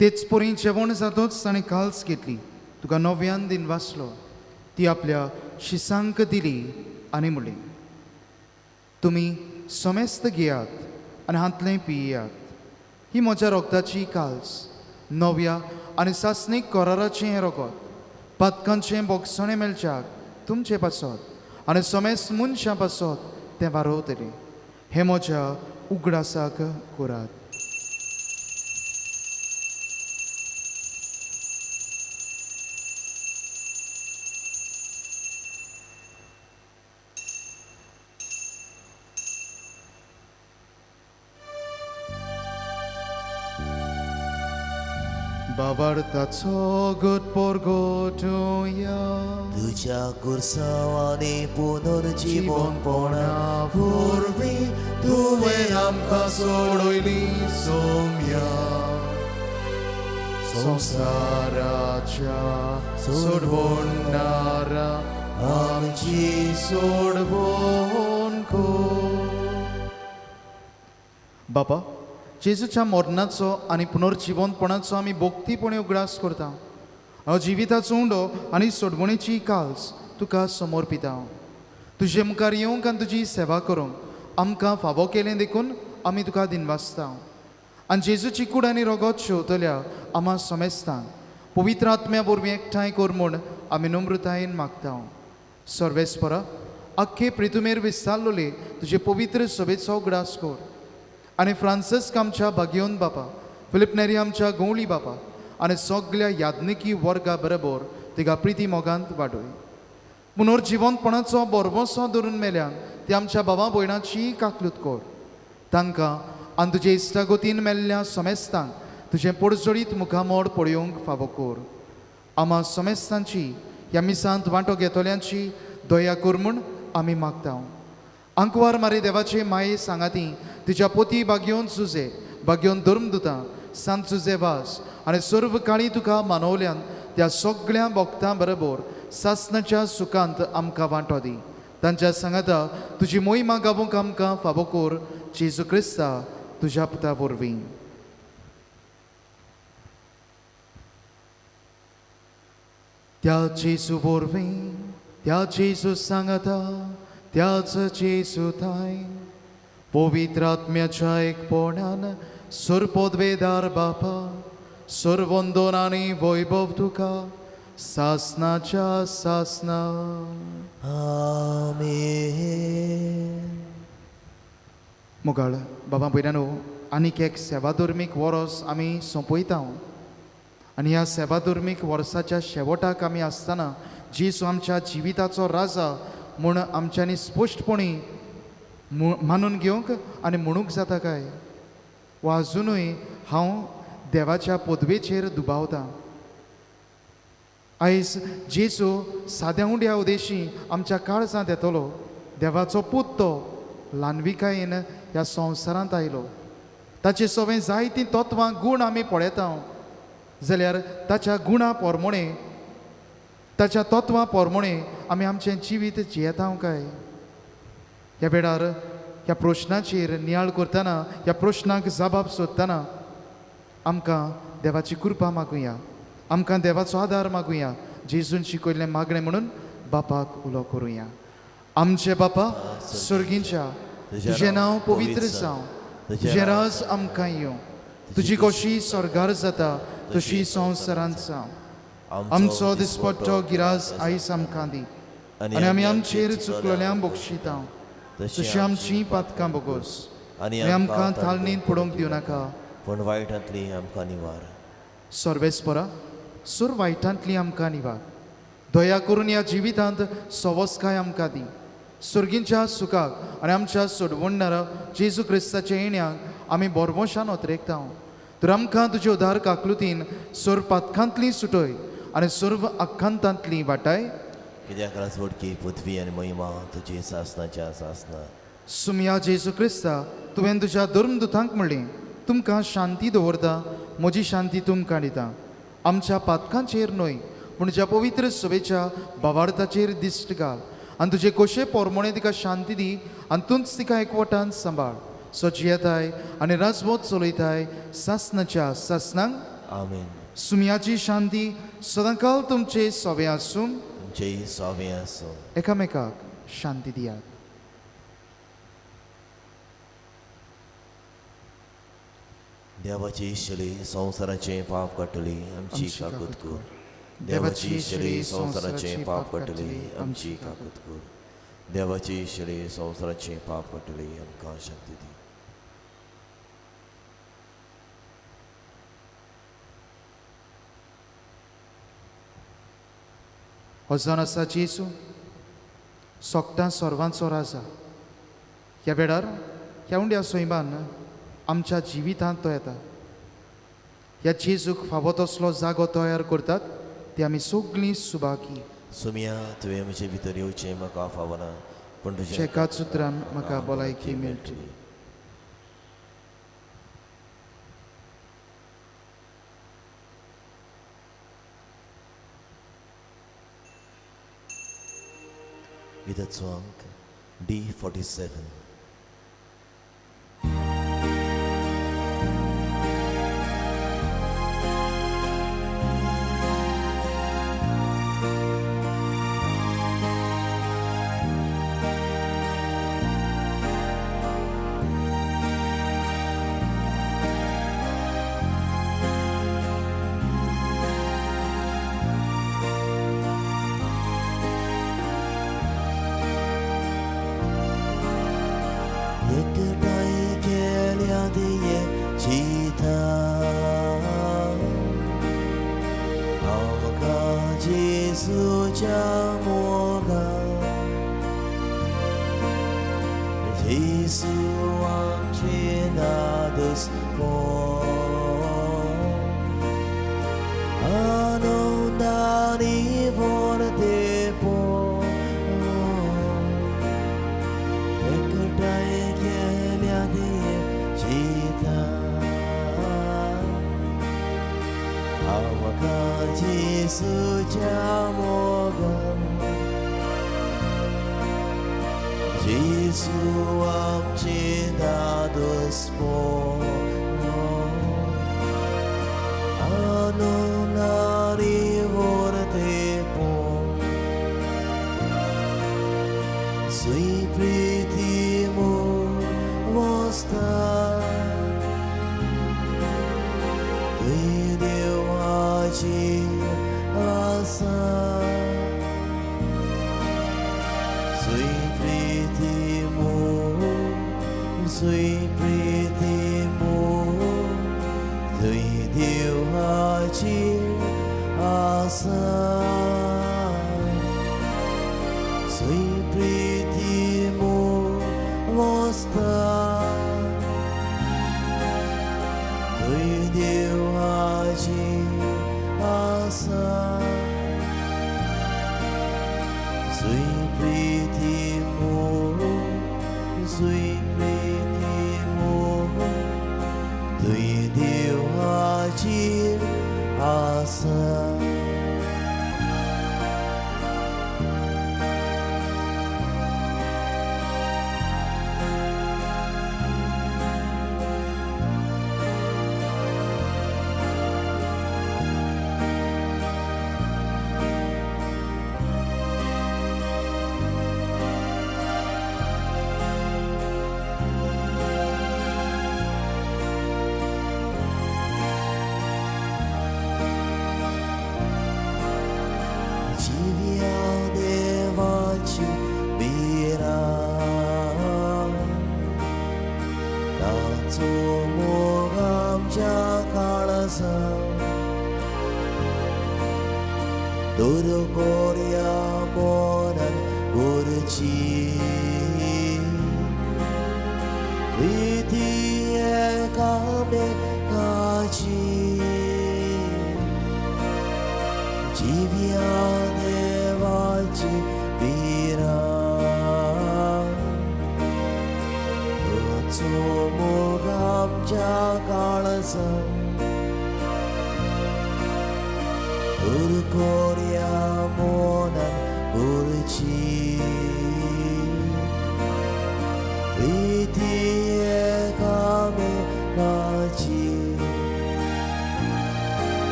तेच परी जेवण जातोच ताणें काल्स घेतली, तुका नव्यान दिन वाचलो, ती आपल्या शिसांक दिली आनी म्हणली, तुमी समेस्त घेयात आनी हांतलें पियात, ही म्हज्या रोगताची काल्स, नव्या आनी सासणीक कराराचें हें रोगत, पातकांचें बोगसणें मेळच्याक तुमचे पासत आनी समेस्त मनशां पासत तें वारोवतलें. हें म्हज्या उगडासाक करात. बाबार्थाचो गट परगटुया तुज्या कुर्सांवांनी पुनर्जीवनपणा वरवीं तुवें आमकां सोडयली सोम्या संवसाराच्या सोडवणारा आमची सोडवण कर. बाबा, जेजूच्या मरणाचो आनी पुनर्जिवनपणाचो आमी भक्तीपणी उगडास करता. हांव जिविताचो उंडो आनी सोडवणेची काल्स तुका समर्पिता. तुजे मुखार येवंक आनी तुजी सेवा करूंक आमकां फावो केलें देखून आमी तुका दिनवासता. आनी जेजूची कूड आनी रगत शेवतल्या आमा समेस्तांक पवित्र आत्म्या वरवीं एकठांय कर म्हूण आमी नम्रतायेन मागता. सर्वेस्परा, आख्खे प्रितुमेर विस्तारलोले तुजे पवित्र सभेचो उगडास कर आनी फ्रांसिस्क आमच्या भाग्योन बापा, फिलीप नेरी आमच्या गवळी बापा आनी सगल्या याज्ञिकी वर्गा बरोबर तिका प्रिती मोगांत वाडय. पुनर्जिवनपणाचो बरवसो धरून मेल्यान ती आमच्या बाबा भयणाची काकलूत कर. तांकां आनी तुजे इश्टागतीन मेल्ल्या समेस्तांक तुजें पोडजोडीत मुखामोड पळोवंक फावो कर. आमा समेस्तांची ह्या मिसांत वांटो घेतल्यांची दया कर म्हूण आमी मागता. आंकवार मारे देवाचे माये सांगाती तिच्या पोती बागयोन सुजे बागयोन धर्मदुतां सांत सुजे वास आनी सर्व काळी तुका मानवल्यान त्या सगळ्या भक्तां बरोबर सासनाच्या सुखांत आमकां वांटो दी. तांच्या सांगाता तुजी मोहिमा गावूंक आमकां फावो कर. जेजू क्रिस्ता तुज्या पुता वरवीं. त्या जेजू वरवीं, त्या जेजू सांगाता, त्याच जेजू थांय पवित्र आत्म्याच्या एकपणान सरपोदवेदार बापा, सर्वंदन आनी वैभव तुका सासनाच्या सासना. आमेन. मुगाळ बाबा भयणानो, आनीक एक सेवाधर्मीक वरस आमी सोंपयता आनी ह्या सेवाधर्मीक वर्साच्या शेवटाक आमी आसतना जेजू आमच्या जिविताचो राजा म्हूण आमच्यांनी स्पश्टपणी मानून घेवंक आनी म्हणूंक जाता काय वा अजुनूय हांव देवाच्या पदवेचेर दुबावता. आयज जेजू साद्या उंड्या उदेशी आमच्या काळजांत येतलो. देवाचो पूत तो ल्हानविकायेन ह्या संवसारांत आयलो. ताचे सवें जायतीं तत्वां गूण आमी पळयता जाल्यार ताच्या गुणा पोरमोणे, ताच्या तत्वां पोरमोणे आमी आमचें जिवीत जियेता काय? ह्या वेळार ह्या प्रश्नाचेर नियाळ करतना, ह्या प्रश्नाक जबाब सोदतना आमकां देवाची कृपा मागुया, आमकां देवाचो आदार मागुया. जेजून शिकयल्लें मागणें म्हणून बापाक उलो करुया. आमचे बापा सर्गींच्या, तुजें नांव पवित्र जावं, तुजें राज आमकां येवं, तुजी कशी स्वर्गार जाता तशी संवसारांत जावं. आमचो दिसपट्टो गिरास आयज आमकां दी आनी आमी आमचेर चुकलोल्यांक बक्षिता तशी आमची पातकां बोगोस आनी आमकां थालणींत पडोवंक दिवं नाका, पूण वायटांतली आमकां निवार. सर्वेस्परा, सुर वायटांतली आमकां निवार. दया करून ह्या जिवितांत सवस्काय आमकां दी. सर्गींच्या सुखाक आनी आमच्या सोडवणणारा जेजू क्रिस्ताच्या येण्याक आमी बोरवशान ओतरेकता. तर आमकां तुजे उदार काकलुतीन सर्व पातकांतली सुटय आनी सर्व आकांतांतली वाटाय. कित्याक राजवटकी पृथ्वी आनी महिमा तुजी सासनाच्या सासना. सुमया जेजू क्रिस्ता, तुवें तुज्या धर्मदुतांक म्हणलें, तुमकां शांती दवरता, म्हजी शांती तुमकां दिता. आमच्या पातकांचेर न्हय पूण ज्या पवित्र सभेच्या भावार्थाचेर दिश्ट घाल आनी तुजे कोशे पोरमोणे तिका शांती दी आनी तूंच तिका एकवटान सांबाळ. सो जियेताय आनी राजवत चलयताय सासनाच्या सासनांक. आमेन. सुमयाची शांती सदांकाल तुमचे सोवे आसूं, तुमचेय सोवे आसूं. एकामेकाक शांती दियात. देवाची शली संवसाराचें पाप काडटली आमची काकूत कर. देवाची शली संवसाराचें पाप काडटली आमची काकूत कर. देवाची शली संवसाराचें पाप काडटली आमकां शांती दी. हो जावन आसा जेजू सोगटां सर्वांचो राजा. ह्या वेळार ह्या उंड्या सैमान आमच्या जिवितांत तो येता. ह्या जेजूक फावो तसलो जागो तयार करतात ती आमी सगळीं सुबाकी. सुमिया, तुवें म्हजे भितर येवचें म्हाका फावना, पूण तुज्या एकाच उतरान म्हाका भलायकी मेळटली. गिताचो अंक D47.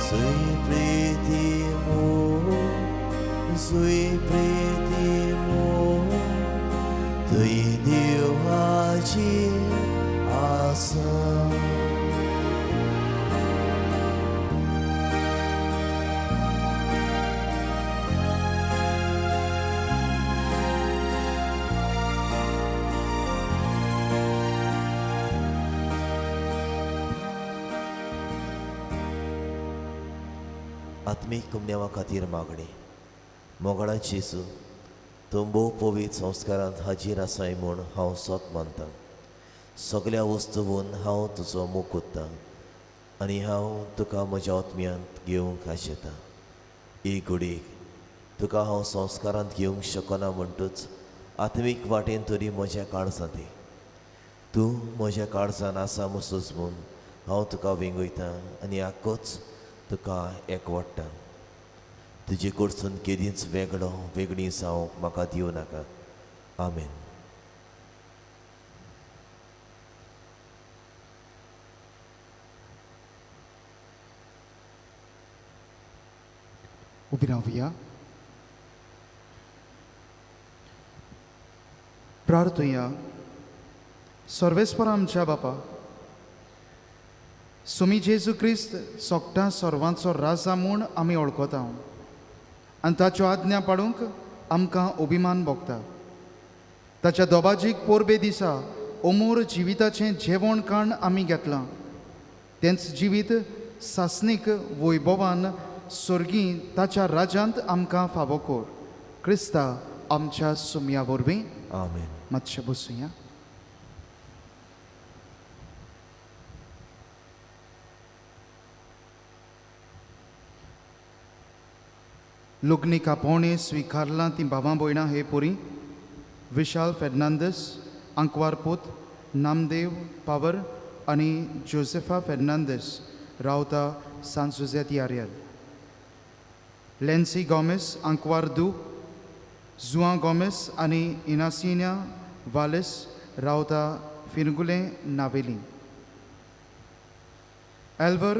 Sui pretimu, sui pretimu, थंय देवाची आसा. आत्मीक कुमन्यावा खातीर मागणी. मोगाळा जेजू, तूं भोव पवित्र संस्कारांत हाजीर आसाय म्हूण हांव सोत मानतां. सगल्या वस्तून हांव तुजो मोग कोत्तां आनी हांव तुका म्हज्या आत्म्यांत घेवंक आशेतां. एक घडयेक तुका हांव संस्कारांत घेवंक शकना म्हणटूच आत्मीक वाटेन तरी म्हज्या काळजांत ये. तूं म्हज्या काळजान आसा म्हसूच म्हूण हांव तुका वेंगयतां आनी आक्कोच तुका एकवडटा. तुजे कडसून केदींच वेगळो वेगळी जावंक म्हाका दिवं नाका. आमेन. उबी रावया. प्रार्थुया. सर्वेस्पर आमच्या बापा, सुमी जेजू क्रिस्त सोगटां सर्वांचो राजा म्हूण आमी वळखता आनी ताच्यो आज्ञा पाडूंक आमकां अभिमान भोगता. ताच्या दोबाजीक पोरबे दिसा अमोर जिविताचें जेवण काण आमी घेतलां. तेंच जिवीत सासणीक वैभवान सर्गी ताच्या राज्यांत आमकां फावो कर. क्रिस्ता आमच्या सुमया वरवीं. आमेन. मातशें बसुया. लग्नी कापोवणें स्विकारलां तीं भावां भयणां हे पुरी विशाल फेर्नांदीस, आंकवार पूत नामदेव पावर आनी जोसेफा फेर्नांदीस, रावता सांत जुझे आर्यल. लेन्सी गोमेस, आंकवार दू जुआं गोमेस आनी इनासिन्या वालेस, रावता फिरगुले नावेली. एल्वर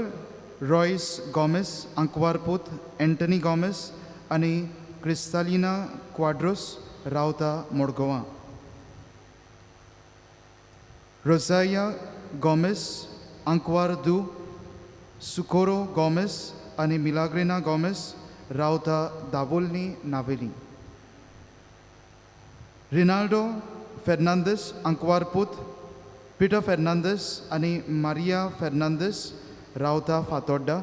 रॉयस गोमेस, आंकवार पूत एंटनी गोमेस आनी क्रिस्तालिना क्वाड्रोस, रावता मडगोवा. रोजाया गोमेस, आंकवार दू सुकोरो गोमेस आनी मिलाग्रिना गोमेस, रावता दावोलनी नावेली. रिनाल्डो फेर्नांदीस, आंकवार पूत पिटर फेर्नांदीस आनी मारिया फेर्नांदीस, रावता फातोड्डा.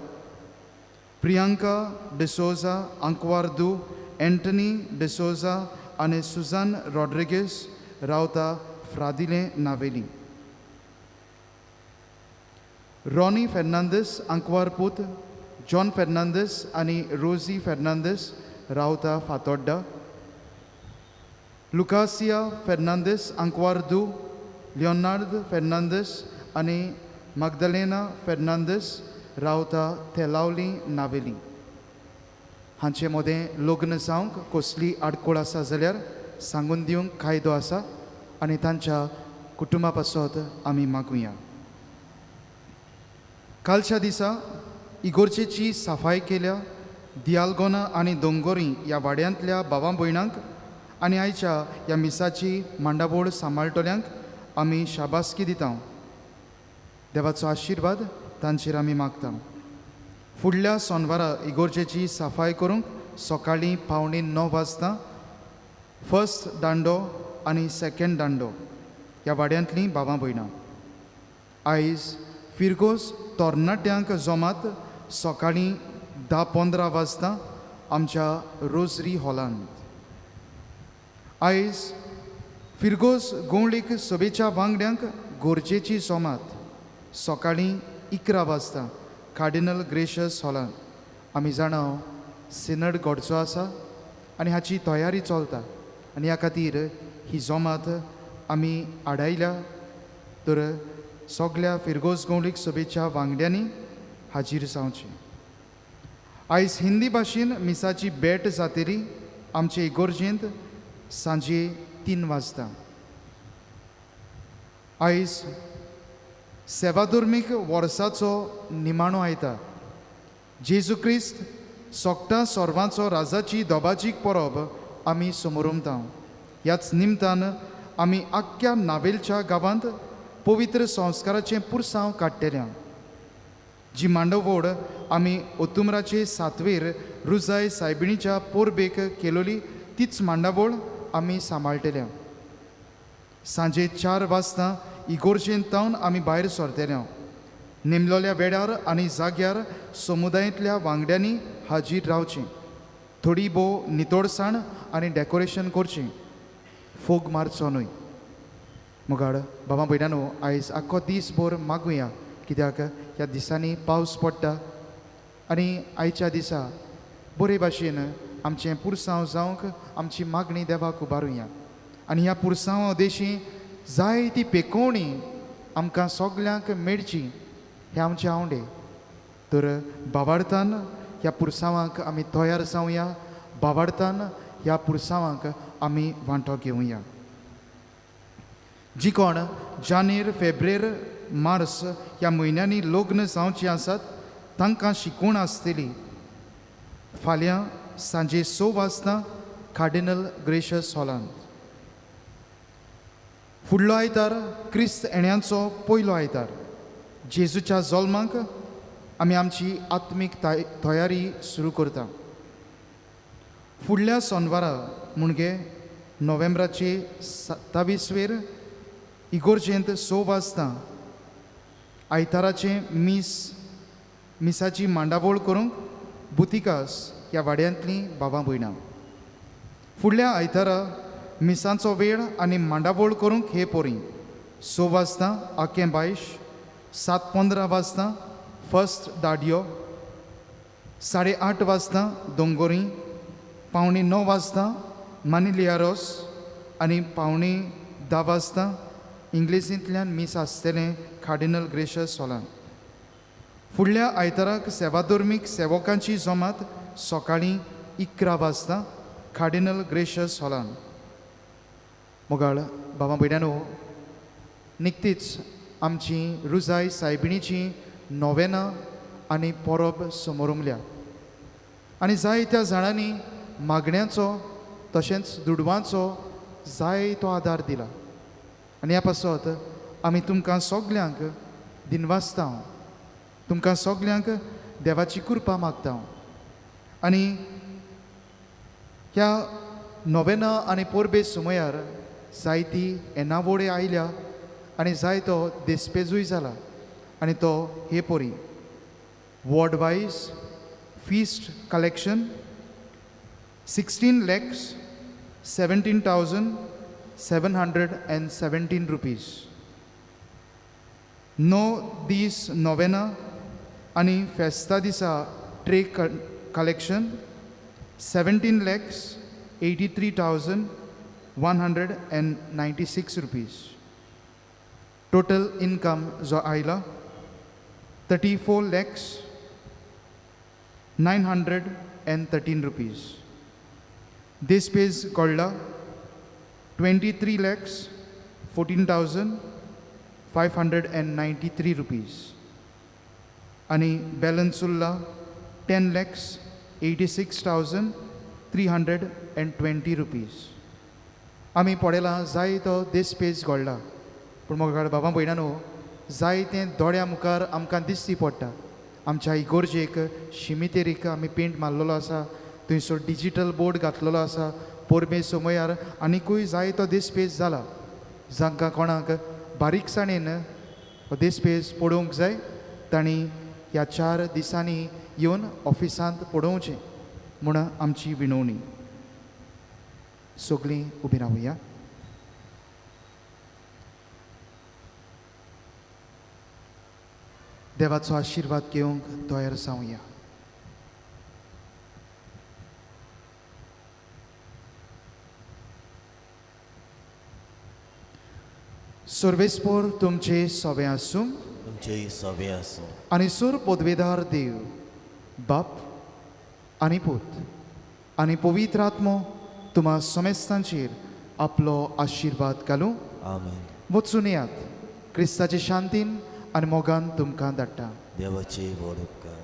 प्रियांका डिसोजा, आंकवार दू एंटनी डिसोजा आनी सुजान रॉड्रिगेस, रावता फ्रादिले नावेली. रॉनी फेर्नांदीस, आंकवार पूत जॉन फेर्नांदीस आनी रोजी फेर्नांदीस, रावता फातोड्डा. लुकासिया फेर्नांदीस, आंकवार दू लियोनार्द फेर्नांदीस आनी मागदलेना फेर्नांदीस, रावता थेलावली नावेली. हांचे मदें लग्न जावंक कसली आडखळ आसा जाल्यार सांगून दिवंक कायदो आसा आनी तांच्या कुटुंबा पासत आमी मागुया. कालच्या दिसा इगोर्जेची सफाय केल्या दियालगोना आनी दोंगोरी ह्या वाड्यांतल्या भावां भयणांक आनी आयच्या ह्या मिसाची मांडावळ सांबाळटल्यांक आमी शाबासकी दिता. देवाचो आशिर्वाद तांचेर आमी मागता. फुडल्या सोनवारा इगोर्जेची सफाय करूंक सकाळीं 8:45 वाजता फर्स्ट दांडो आनी सेकंड दांडो ह्या वाड्यांतलीं भावां भयणां. आयज फिरगोज तरणाट्यांक जमात सकाळीं 10:15 वाजता आमच्या रोजरी हॉलांत. आयज फिरगोज गोंवळीक सभेच्या वांगड्यांक गरजेची जमात सकाळीं 11 वाजता कार्डिनल ग्रेशस हॉलांत. आमी जाणा सिनड घडचो आसा आनी हाची तयारी चलता आनी ह्या खातीर ही जमात आमी आडायल्या. तर सगल्या फिरगोज गोंवळीक सभेच्या वांगड्यांनी हाजीर जावचें. आयज हिंदी भाशेन मिसाची भेट जातली आमचे इगोर्जेंत सांजे 3 वाजता. आयज सेवाधर्मीक वर्साचो निमाणो आयता. जेजू क्रिस्त सोगटा सोर्वांचो राजाची दोबाजीक परब आमी समोरमता. ह्याच निमतान आमी आख्ख्या नावेलच्या गांवांत पवित्र संस्काराचें पुरसांव काडटल्या. जी मांडवोड आमी ओतुमराचे सातवेर रुजाय सायबिणीच्या पोरबेक केलोली तीच मांडावळ आमी सांबाळटल्या. सांजे 4 वाजता इगोर्जेंत तावन आमी भायर सरतल्या. नेमलोल्या वेळार आनी जाग्यार समुदायांतल्या वांगड्यांनी हाजीर रावचें. थोडी भोव नितळसाण आनी डेकोरेशन करचें, फोग मारचो न्हय. मुगाड बाबा भयणानो, आयज आख्खो दीस भर मागुया, कित्याक ह्या दिसांनी पावस पडटा आनी आयच्या दिसा बरे भाशेन आमचें पुरसांव जावंक आमची मागणी देवाक उबारुया. आनी ह्या पुरसांवा देशी जायती पेकोवणी आमकां सगल्यांक मेळची हें आमचें आवडे. तर बावार्थान ह्या पुरसांवाक आमी तयार जावया, बावार्थान ह्या पुरसांवाक आमी वांटो घेवया. जी कोण जानेर, फेब्रेर, मार्स ह्या म्हयन्यांनी लग्न जावचीं आसात तांकां शिकवण आसतली. फाल्यां सांजे 6 वाजता कार्डिनल ग्रेशस हॉलांत. फुडलो आयतार क्रिस्त येण्याचो पयलो आयतार. जेजूच्या जल्माक आमी आमची आत्मीक तयारी सुरू करता. फुडल्या सोनवारा म्हणजे नोव्हेंबराचे 27वेर इगोर्जेंत 6 वाजता आयताराचें मिसाची मांडावळ करूंक बुतिकास ह्या वाड्यांतलीं बाबा भयणां. फुडल्या आयतारा मिसांचो वेळ आनी मांडावळ करूंक हे पोरी 6 वाजता आकें बायश, 7:15 वाजता फर्स्ट दाडयो, 8:30 वाजता दोंगोरी, 8:45 वाजता मानिलियारोस आनी 9:45 वाजता इंग्लिशींतल्यान मीस आसतलें कार्डिनल ग्रेशस हॉलान. फुडल्या आयताराक सेवाधर्मीक सेवकांची जमात सकाळीं 11 वाजता कार्डिनल ग्रेशस हॉलान. मोगाळ बाबा भयणानो, निकतीच आमची रुजाय सायबिणीची नोवेनां आनी परब समोरमल्या आनी जायत्या जाणांनी मागण्याचो तशेंच दुडवांचो जायतो आदार दिला. आनी ह्या पासत आमी तुमकां सगल्यांक दिनवासता, तुमकां सगल्यांक देवाची कृपा मागता. आनी ह्या नोवेनां आनी परबे सुमयार जायती येणावळे आयल्या आनी जायतो देसपेजूय जाला आनी तो हे परी ward wise feast collection 16,17,717 rupees. 9 दीस नोवेना आनी फेस्ता दिसा tray collection 17,83,196 rupees. Total income जो आयला 34,00,913 रुपीज. देसपेज कळ्ळा 23,14,593 रुपीज आनी बॅलन्स उरला 10,86,320 रुपीज. आमी पळयलां जायतो देसपेज घडला, पूण मोगाळ बाबा भयणानो, जायतें दोळ्या मुखार आमकां दिसती पडटा. आमच्या इगोर्जेक शिमितेरीक आमी पेंट मारलेलो आसा, थंयसर डिजीटल बोर्ड घातलेलो आसा. पोरबे समयार आनिकूय जायतो देसपेज जाला. जांकां कोणाक बारीकसाणेन हो देसपेज पळोवंक जाय तांणी ह्या 4 दिसांनी येवन ऑफिसांत पळोवचें म्हूण आमची विनवणी. सगळीं उबी रावया. देवाचो आशिर्वाद घेवंक तयार जावया. सर्वेस्पोर तुमचे सवे आसूं, तुमचे सवे आसूं. आनी सूर पदवेदार देव बाप आनी पूत आनी पवित्र आत्मो तुमा समेस्तांचेर आपलो आशिर्वाद घालूं. आमेन. वचून येयात, क्रिस्ताचे शांतीन आनी मोगान तुमकां धाडटा. देवाचे व्हड उपकार.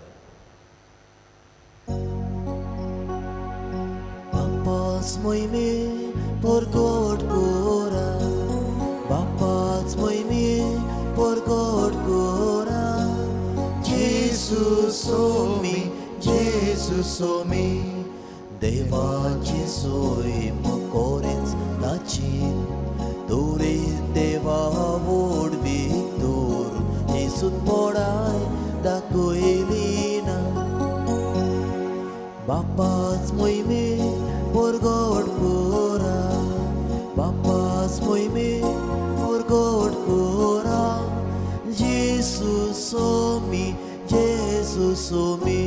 बापाच मोहिमे परगट कोरा, बापाच मोहिमे परगट कोरा, जेजू सोमी, जेजू सोमी, देवाची सोय कोरेंच ताची दोरेन देवा व्हडवीक दवरून जेजून बडाय दाखयली ना. बापाच मोहिमे परगट कोरा, बापाच मोहिमे परगट कोरा, जेजू सोमी, जेजू सोमी.